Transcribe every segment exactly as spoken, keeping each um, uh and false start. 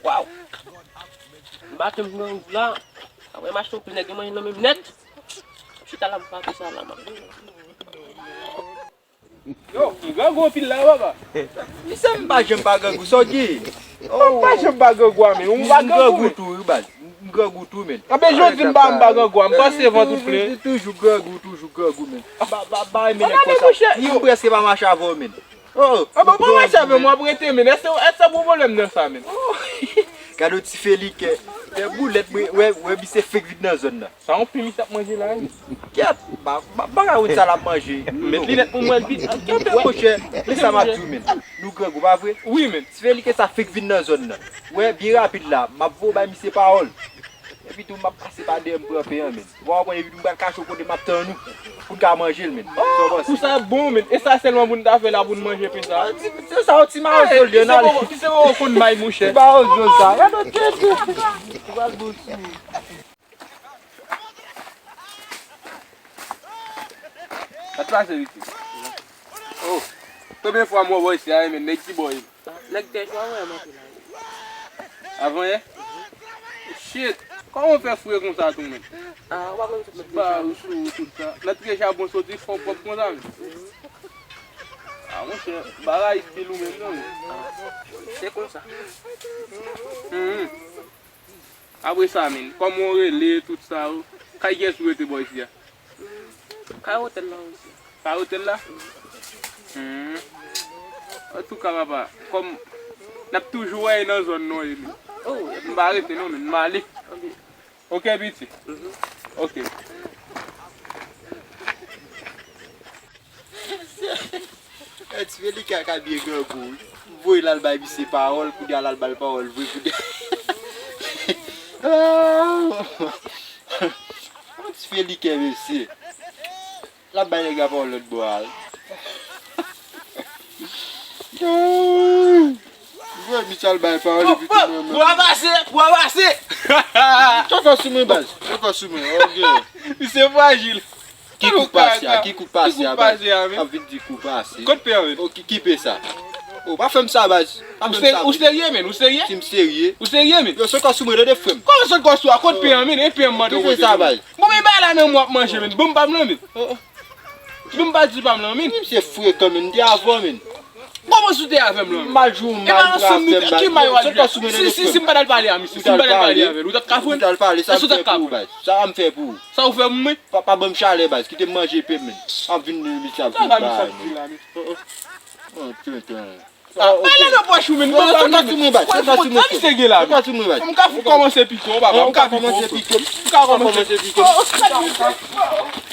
Waw. M pa janm grangou la. Apre m achte yon pil nèg, gen manje nan men m nèt. Chita la, m pa fè sa la, m ap Yo, m grangou anpil la, papa. Misye, m pa janm pa grangou, sa w gen? M pa janm pa grangou a, men. Ou pa grangou, men. M grangou tou, wi, baz. M grangou tou, men. Anben, jodi m pa, m pa grangou a, m panse van tout plen. Toujou grangou, toujou grangou, men. Ba, ba, ba, men nèg konsa. M prèske pa mache avè w, men. Oh, anben, ou pa mache avè m, w ap rete, men. Èske, èske se pou pwoblèm nan sa, men? Gade yon ti felikè. Fè boulèt, wè, wè, wè, misye fenk vin nan zòn nan. Sa yon pi misye ap manje la, wi. Kèt, ba, ba, bagay moun sa l ap manje. Met linèt pou mwen vit. Kèt, monchè, men sa m ap di w, men. Nou grangou, pa vre? Wi, men. Ti felikè sa fenk vin nan zòn nan. Wè, byen rapid la, m ap voye bay misye pawòl. Epi tou, m ap pase pa dèyè m pran pen an, men. Ou pa konprann, epi tou, m pral kache w kote m ap tann ou. Pou n ka manje l, men. Sa w panse? Pou sa bon, men. E sa sèlman pou n ta fè la, pou n manje pen sa? Ah, ti, se sa, yon ti mawozo l ye, n ale. Ti se wè w konn bay, monchè. Ti mawozo sa. Gade w tete. Ou pral bon sou ou. Sa t pase, pitit? Oh, premye fwa m wè w bò isi a, men nèg ki bò ye? Nèg tè chwa, wè, m antre la. Avanyè? Shit! Kòman w fè fre konsa tou, men? Ah, ou pa konn sot nan Ba, ou sou tout sa. Nan tre chabon soti fò pwòp konsa, men. Ah, monchè, bagay pil ou menm, non, men. Se konsa. Mhm. Apre sa, men, kòman w rele, tout sa, ou? Kay kiyès ou rete bò isi a? Kay otèl la, wi. Kay otèl la? Hmm. Antouka, papa, kòm n ap toujou wè nan zòn nan, wi, men. Oh, m pa rete, non, men, m ale. Ok, piti. Mhm. Ok. Ti Felika ka byen grangou, wi. M voye l al bay misye pawòl, kounye a l al ba l pawòl vre, kounye a. Ti Felika, mesye. L ap bay nèg la pawòl lòt bò a, wi. M voye misye al bay pawòl epi tou mwen menm. Pou avanse, pou avanse. Tchòkò sou mwen, baz. Tchòkò sou mwen, ok. Misye frajil. Ki kou k pase a? Ki kou k pase a, baz? Ap vin di kou pase. Kot pen an, men? Oh, ki, ki pen sa? Oh, pa fè m sa, baz. Pa fè m sa, baz. Ou serye, men? Ou serye? Si m serye. Ou serye, men? Yo, se kò sou mwen, tande, frè m. Kòman se kò sou a? Kot pen an, men? E pen an m mande w. Ki pen sa, baz? Bon, men bay la nan mwen ap manje, men. Bon, m pa m lan, men. Bon, m pa di pa m lan, men. Misye frekan, men. M te avè w, men. Kòman si w te avè m lan, men? M mal jou, m mal jou avè m, baz. Ki may w al jwe? Si, si, si m pa t al pale a misye, si m pa t al pale avè l, ou t ap ka fè m? Ou t al pale, sa m fè pou ou, baz? Sa m fè pou ou? Sa ou fè pou mwen? Pa, pa ban m chalè, baz. Kite m manje pen, men. M ap vin, misye ap vin bay mwen. Oh, oh. Oh, tenten. Ah, ale nan pòch ou, men. Mwen pa sou mwen, baz. Sa misye gen la, men. Sa misye gen la, men. M ka kòmanse pike w, papa. M ka kòmanse pike w. M ka kòmanse pike w. M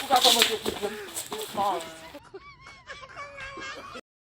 ka kòmanse pike w.